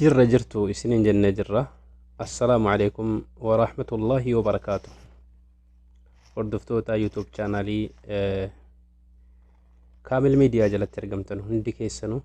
Jirra jirtu isiniin jennee jirra. Assalaamu alaikum wa rahmatullahi wa barakaatu. Hordoftoota YouTube chaanaalii Kaamil Miidiyaa jalatti argamtan hundi keessanuu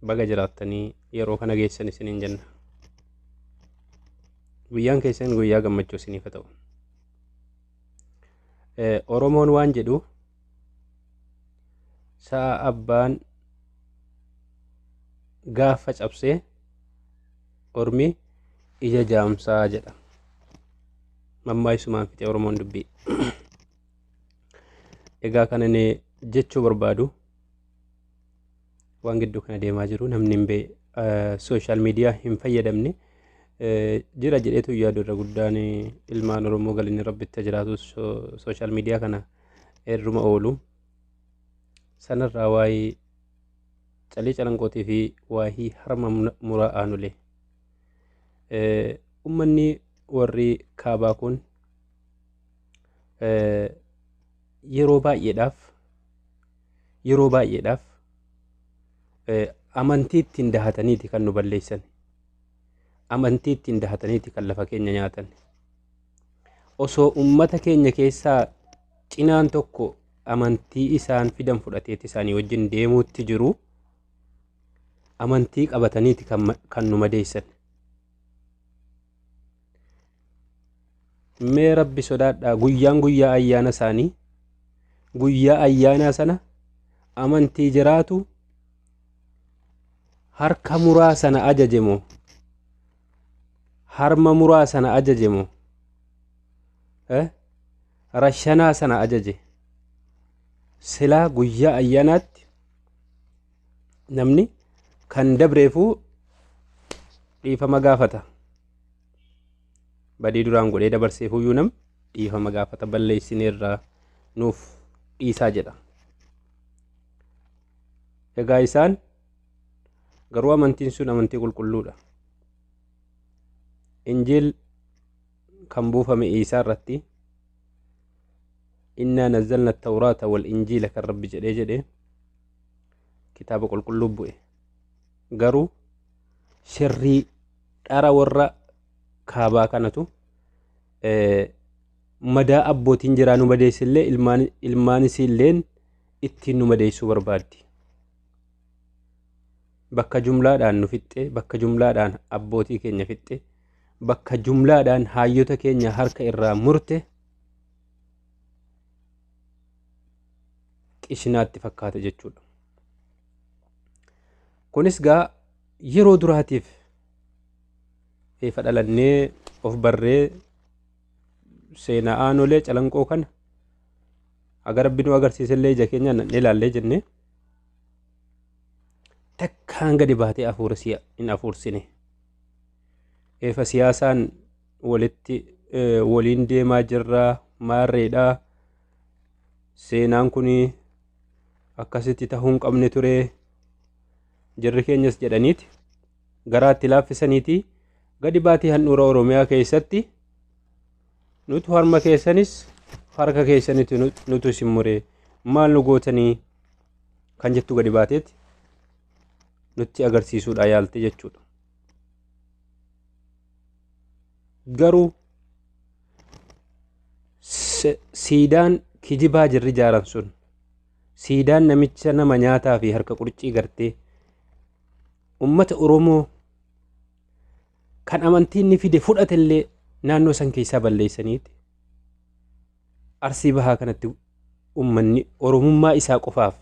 baga jiraattanii yeroo kana geessan isiniin jenna. Guyyaan keessan guyyaa gammachuu isiniif haa ta'u. Oromoon waan jedhu sa'a abbaan gaafa cabsee ormi ija jaamsaa jedha. Mammaayisumaan fixe Oromoon dubbii. Egaa kan inni jechuu barbaadu waan gidduu kana deemaa jiru namni hin bee sooshaal miidiyaa hin fayyadamne jira jedheetu yaadu irra guddaan ilmaan Oromoo galinni Rabbitti jiraatu sooshaal miidiyaa kana irruma oolu. Sanarraa waa'ee Calii Calanqootii fi waahii harma muraa aanulee. Ummanni warri kaabaa kun yeroo baay'eedhaaf yeroo baay'eedhaaf amantii ittiin dahataniiti kan nu balleessan. Amantii ittiin dahataniiti kan lafa keenya nyaatan. Osoo ummata keenya keessaa cinaan tokko amantii isaan fidan fudhateeti isaanii wajjin deemuutti jiru amantii qabataniiti kan nu madeessan. Mee Rabbi sodaadhaa, guyyaan guyyaa ayyaana isaanii, guyyaa ayyaanaa sana amantii jiraatu harka muraa sana ajaje moo harma muraa sana ajaje moo rashanaa sana ajaje? Silaa guyyaa ayyaanaatti namni kan dabreefuu dhiifama gaafata. Badii duraan godhee dabarseefuyyuu nam dhiifama gaafata, balleessineerraa nuuf dhiisaa jedha. Egaa isaan garuu amantiin sun amantii qulqulluudha. Injiil kan buufame Iisaa irratti, innaa nazzalna tawraata wal injiila kan Rabbi jedhee jedhee kitaaba qulqulluu bu'e. Garuu shirrii dhara warra kaabaa kanatu madaa abbootiin jiraa nu madeessillee ilmaan isiilleen ittiin nu madeessuu barbaaddi. Bakka jumlaadhaan nu fixxe, bakka jumlaadhaan abbootii keenya fixxe, bakka jumlaadhaan haayyota keenya harka irraa murte qishinaatti fakkaata jechuudha. Kunis gaa yeroo duraatiif eefa dhalannee of barree seenaa Aanolee Calanqoo kana haga Rabbi nu agarsiisellee ija keenyaan nannee ilaallee jennee takkaan gadi baatee hafuura hin hafuursine. Eefa siyaasaan walitti waliin deemaa jirraa maarreedhaa, seenaan kun akkasitti tahuu hin qabne ture jirri keenyas jedhaniiti garaatti laaffisaniiti gadi baatee handhuura Oromiyaa keessatti nutu harma keessanis harka keessanitti nutu isin mure maal nu gootanii kan jettu gadi baateeti nutti agarsiisuudha yaalte jechuudha. Garuu siidaan kijibaa jirri jaaran sun, siidaan namicha nama nyaataa fi harka qurcii gartee ummata Oromoo kan amantiin ni fide fudhatellee naannoo san keessaa balleessaniiti. Arsii Bahaa kanatti ummanni Oromummaa isaa qofaaf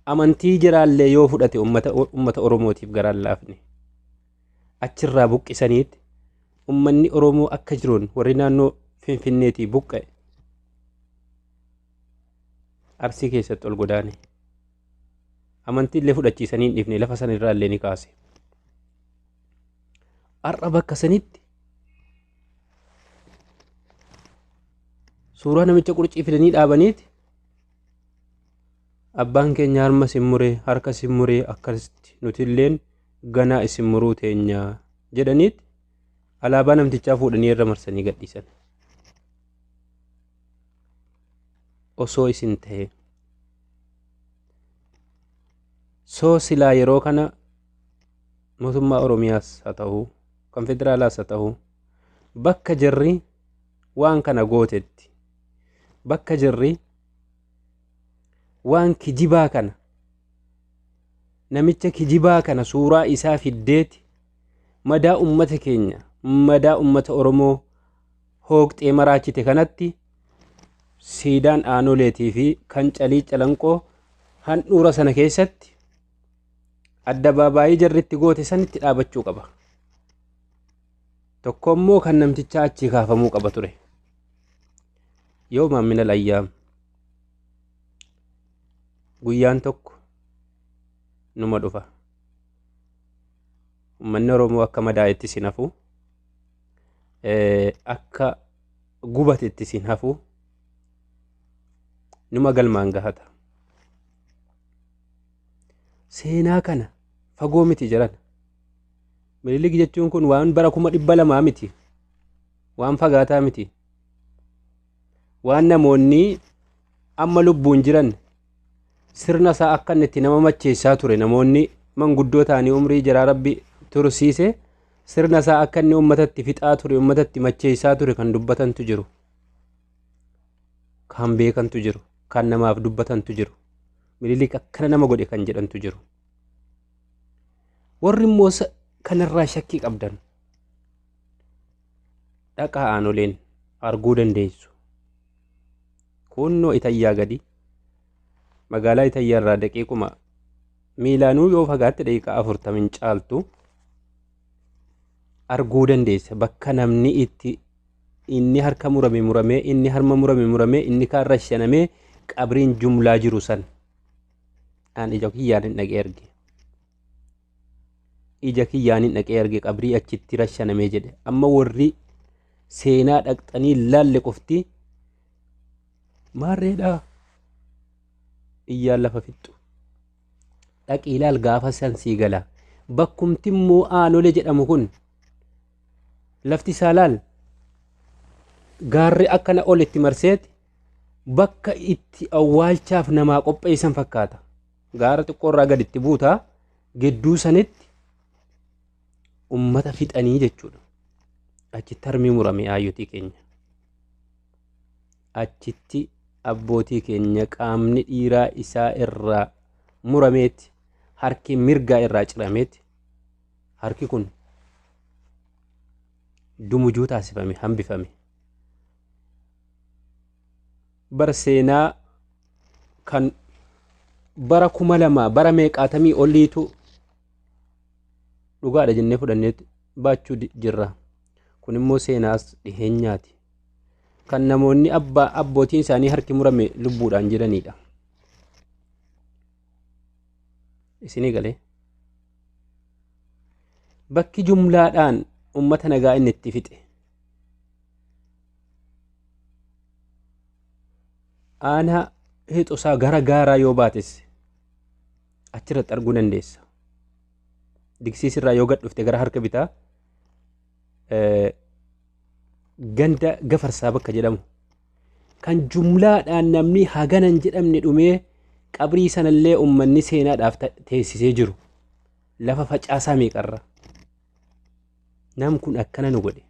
amantii jiraallee yoo fudhate ummata Oromootiif garaan laafne. Achirraa buqqisaniiti ummanni Oromoo akka jiruun warri naannoo Finfinneetii buqqa'e Arsii keessatti ol godaane. Amantii illee fudhachiisanii hin dhiifne, lafa sana irraa illee ni kaase. Har'a bakka sanitti suuraa namicha qurcii fidanii dhaabaniiti abbaan keenya harma isin muree harka isin muree akkasitti nuti illeen ganaa isin muruu teenya jedhaniiti alaabaa namtichaa fuudhanii irra marsanii gadhiisan. Osoo isin ta'e soo silaa yeroo kana Mootummaa Oromiyaas haa ta'u, kan federaalaas haa ta'u, bakka jarri waan kana gootetti, bakka jarri waan kijibaa kana, namicha kijibaa kana suuraa isaa fiddeeti madaa ummata keenya, madaa ummata Oromoo hooqxee maraachite kanatti siidaan Aanoleetii fi kan Calii Calanqoo handhuura sana keessatti addabaabaayii jarri itti goote sanitti dhaabachuu qaba. Tokko immoo kan namtichaa achii kaafamuu qaba ture. Yoo minal ayyaam guyyaan tokko numa dhufa. Uummanni Oromoo akka madaa'etti sin hafu, akka gubatetti sin hafu, numa galmaan gahata. Seenaa kana fagoo miti jiran. Minilik jechuun kun waan bara 200,000 miti. Waan fagaataa miti. Waan namoonni amma lubbuun jiran sirna isaa akka inni itti nama macheessaa ture, namoonni manguddoo ta'anii umrii jiraa Rabbi tursiise, sirna isaa akka inni uummatatti fixaa ture, uummatatti macheessaa ture kan dubbatantu jiru. Kan beekantu jiru. Kan namaaf dubbatantu jiru. Minilik akkana nama godhe kan jedhantu jiru. Warri immoo kanarraa shakkii qabdan dhaqaa Aanoleen arguu dandeessu. Kunnoo Itayyaa gadi magaalaa Itayyaa irraa daqiiquma miilaanuu yoo fagaatte daqiiqaa 40 caaltu arguu dandeessa. Bakka namni itti inni harka murame muramee, inni harma murame muramee, inni kaan rashanamee qabriin jumlaa jiru san an ija kiyyaan hin dhaqee arge. Ija kiyyaan hin dhaqee arge qabrii achitti rashanamee jedhe. Amma warri seenaa dhaqxanii laalle qofti maarreedhaa iyyaan lafa fixxu. Dhaqii ilaal gaafa san sii gala. Bakkumti immoo Aanolee jedhamu kun lafti isaa laal gaarri akkana ol itti marseeti bakka itti awwaalchaaf namaa qopheessan fakkaata. Gaara xiqqoorraa gad itti buutaa gidduu sanitti ummata fixanii jechuudha. Achitti harmi murame aayyotii keenya. Achitti abbootii keenya qaamni dhiiraa isaa irraa murameeti, harki mirgaa irraa cirameeti, harki kun dumujuu taasifame, hambifame. Bara seenaa kan bara 2000 bara meeqaatamii oliitu dhugaadha jennee fudhannee baachuu jirra. Kun immoo seenaas dhiheenyaati. Kan namoonni abbootiin isaanii harki murame lubbuudhaan jiranidha. Isinii galee. Bakki jumlaadhaan uummata nagaa inni itti fixe. Aanaa hixusaa gara gaaraa yoo baates achirratti arguu dandeessa. Diksiisirraa yoo gad dhufte gara harka bitaa ganda Gafarsaa bakka jedhamu kan jumlaadhaan namni haganan jedhamne dhumee qabrii sanallee uummanni seenaadhaaf teessisee jiru lafa facaasaa meeqarra. Nam kun akkana nu godhe.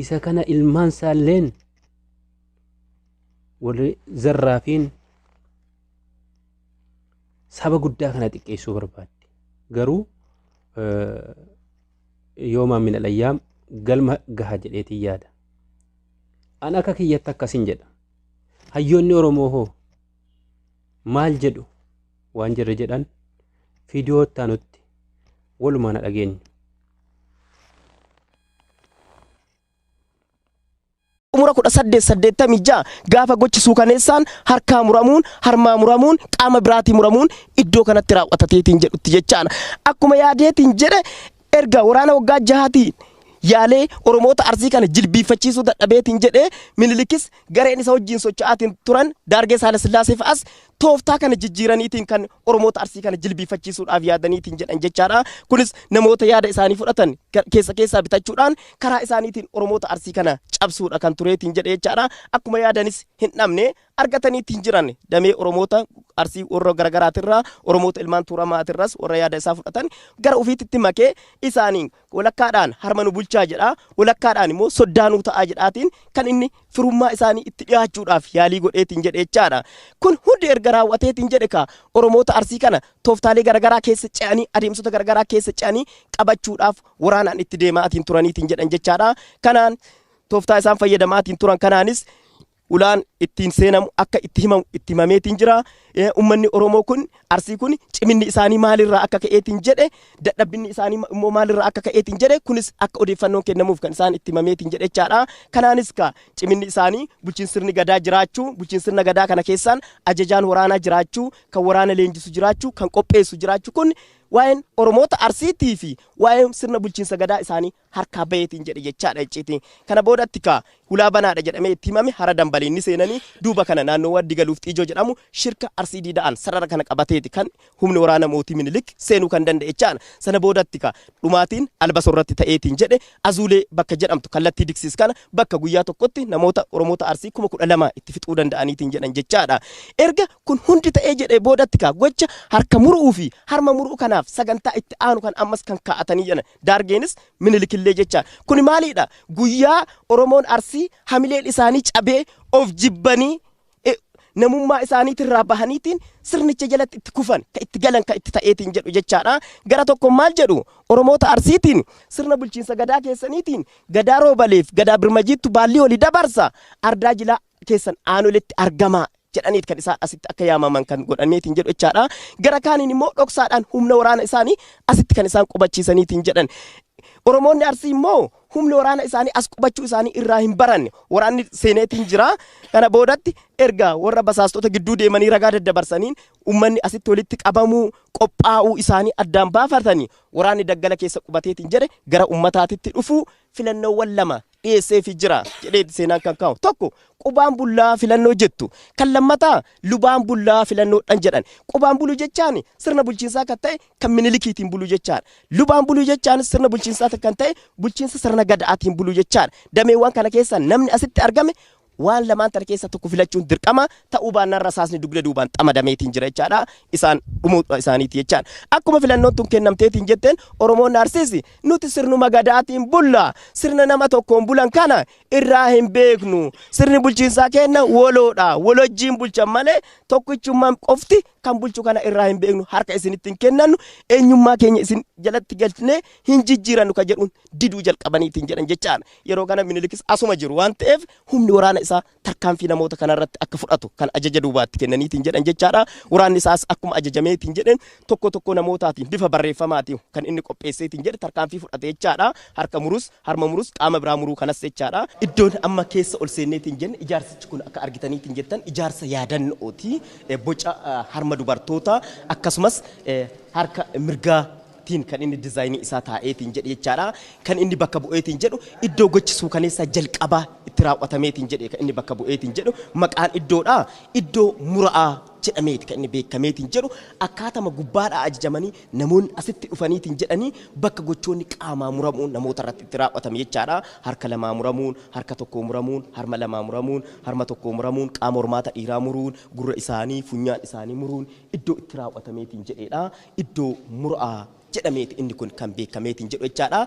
Isa kana ilmaan isaalleen warri zarraafiin saba guddaa kana xiqqeessuu barbaadde. Garuu yoomaan min alayyaam galma gaha jedheetiin yaada. An akka kiyyatti akkasin jedha. Hayyoonni Oromoo hoo maal jedhu waan jirre jedhan viidiyoo itti walumaan dhageenyu. Xumura 1886 gaafa gochi suukaneessaan harkaa muramuun, harmaa muramuun, qaama biraatii muramuun iddoo kanatti raawwatateetiin jedhutti jechaadha. Akkuma yaadeetiin jedhe erga waraana waggaa 6tiin yaalee Oromoota Arsii kana jilbiiffachiisuu dadhabeetiin jedhee, Minilikis gareen isa wajjin socho'aatiin turan Daargee Saalasillaasee fa'as tooftaa kana jijjiiraniitiin kan Oromoota Arsii kana jilbiiffachiisuudhaaf yaadaniitiin jedhan jechaadha. Kunis namoota yaada isaanii fudhatan keessa keessaa bitachuudhaan karaa isaaniitiin Oromoota Arsii kana cabsuudha kan tureetiin jedhe jechaadha. Akkuma yaadanis hin dhabne. argataniitiin jiran damee Oromoota Arsii warra garaagaraatirraa Oromoota ilmaan Tuuramaatirras warra yaada isaa fudhatan gara ofiitti makee isaaniin walakkaadhaan harma nu bulchaa jedha, walakkaadhaan immoo soddaanuu ta'aa jedhaatiin kan inni firummaa isaanii itti dhiyaachuudhaaf yaalii godheetiin jedhe jechaadha. Kun hundi erga raawwateetiin jedhe ka Oromoota Arsii kana tooftaalee garagaraa keessa ce'anii adeemsota garagaraa keessa ce'anii qabachuudhaaf waraanaan itti deemaatiin turaniitiin jedhan jechaadha. Kanaan tooftaa isaan fayyadamaatiin turan kanaanis ulaan ittiin seenamu akka itti himamu itti himameetiin jira. Uummanni Oromoo kun Arsii kun ciminni isaanii maalirraa akka ka'eetiin jedhe, dadhabbinni isaanii immoo maalirraa akka ka'eetiin jedhe, kunis akka odeeffannoon kennamuuf kan isaan itti himameetiin jedhe jechaadha. Kanaanis ka ciminni isaanii bulchiinsi sirni gadaa jiraachuu, bulchiinsi sirna gadaa kana keessaan ajajaan waraanaa jiraachuu, kan waraana leenjisu jiraachuu, kan qopheessu jiraachuu, kun waa'een Oromoota Arsiitii fi waa'een sirna bulchiinsa gadaa isaanii harkaa baheetiin jedhe jechaadha icciitiin. Kana boodatti ka hulaa banaadha jedhamee itti himame hara dambaliin ni seenanii duuba kana naannoo Waddi Galuuf Xiijoo jedhamu shirka Arsii Diida'aan sarara kana qabateeti kan humni waraana mootii Minilik seenuu kan danda'e jechaadha. Sana boodatti ka dhumaatiin Albasoo irratti ta'eetiin jedhe Azuulee bakka jedhamtu kallattii Diksiis kana bakka guyyaa tokkotti namoota Oromoota Arsii 12,000 itti fixuu danda'aniitiin jedhan jechaadha. Erga kun hundi ta'ee jedhe boodatti ka gocha harka muruu fi harma muruu kanaaf sagantaa itti aanu kan ammas kan kaa'atanii jedhan Daargeenis Minilikillee jecha. Kun maaliidha? Guyyaa Oromoon Arsii hamileen isaanii cabee of jibbanii namummaa isaaniitirraa bahaniitiin sirnicha jalatti itti kufan, ka itti galan, ka itti ta'eetiin jedhu jechaadha. Gara tokko maal jedhu Oromoota Arsiitiin sirna bulchiinsa gadaa keessaniitiin gadaa roobaleef gadaa birmajiittu baallii olii dabarsa ardaa jilaa keessan aanoletti argamaa jedhaniit kan isaan asitti akka yaamaman kan godhameetiin jedhu jechaadha. Gara kaaniin immoo dhoksaadhaan humna waraana isaanii asitti kan isaan qubachiisaniitiin jedhan. Oromoonni Arsii immoo humni waraana isaanii as qubachuu isaanii irraa hin baranne, waraanni seeneetiin jira. Kana boodatti erga warra basaastota gidduu deemanii ragaa daddabarsaniin uummanni asitti walitti qabamuu qophaa'uu isaanii addaan baafatanii waraanni daggala keessa qubateetiin jedhe gara uummataatitti dhufuu filannoowwan lama dhiyeesseefii jira jedhee seenaan kan kaa'u. Tokko qubaan bullaa filannoo jettu, kan lammataa lubaan bullaa filannoodhaan jedhan. Qubaan buluu jechaan sirna bulchiinsaa kan ta'e kan Minilikiitiin buluu jechaadha. Lubaan buluu jechaan sirna bulchiinsaa kan ta'e bulchiinsa sirna gadaatiin buluu jechaadha. Dameewwan kana keessa namni asitti argame waan lamaan tana keessa tokko filachuun dirqama ta'uu baannaan rasaasni dugda duubaan xamadameetiin jira jechaadha. Isaan dhumuu isaaniiti jechaadha. Akkuma filannoon tun kennamteetiin jetteen Oromoon Arsiis nuti sirnuma gadaatiin bulla, sirna nama tokkoon bulan kana irraa hin beeknu, sirni bulchiinsaa kenna waloodha, walojjiin bulchan malee tokkichummaan qofti kan bulchu kana irraa hin beeknu, harka isinitti hin kennannu, eenyummaa keenya isin jalatti galchinee hin jijjiirannu kan jedhuun diduu jalqabaniitiin jedhan jechaadha. Yeroo kana Minilikis asuma jiru waan ta'eef humni waraana isaa tarkaanfii namoota kanarratti akka fudhatu kan ajaja duubaatti kennaniitiin jedhan jechaadha. Waraanni isaas akkuma ajajameetiin jedhan tokko tokko namootaatiin bifa barreeffamaatiin kan inni qopheesseetiin jedhe tarkaanfii fudhate jechaadha. Harka murus, harma murus, qaama biraa muruu kanas jechaadha. Iddoon amma keessa ol seenneetiin jenne ijaarsichi kun akka argitaniitiin jettan ijaarsa yaadannooti. Boca harma dubartoota akkasumas harka mirgaatiin kan inni dizaayinii isaa taa'eetiin jedhe jechaadha. Kan inni bakka bu'eetiin jedhu iddoo gochi suukaneessaa jalqabaa itti raawwatameetiin jedhe kan inni bakka bu'eetiin jedhu maqaan iddoodha. Iddoo mura'aa jedhameeti kan inni beekameetiin jedhu akkaatama gubbaadhaa ajajamanii namoonni asitti dhufaniitiin jedhanii bakka gochoonni qaamaa muramuun namoota irratti itti raawwatame jechaadha. Harka lamaa muramuun, harka tokkoo muramuun, harma lamaa muramuun, harma tokkoo muramuun, qaama hormaata dhiiraa muruun, gurra isaanii, funyaan isaanii muruun iddoo itti raawwatameetiin jedheedha. Iddoo mura'aa jedhameeti inni kun kan beekameetiin jedhu jechaadha.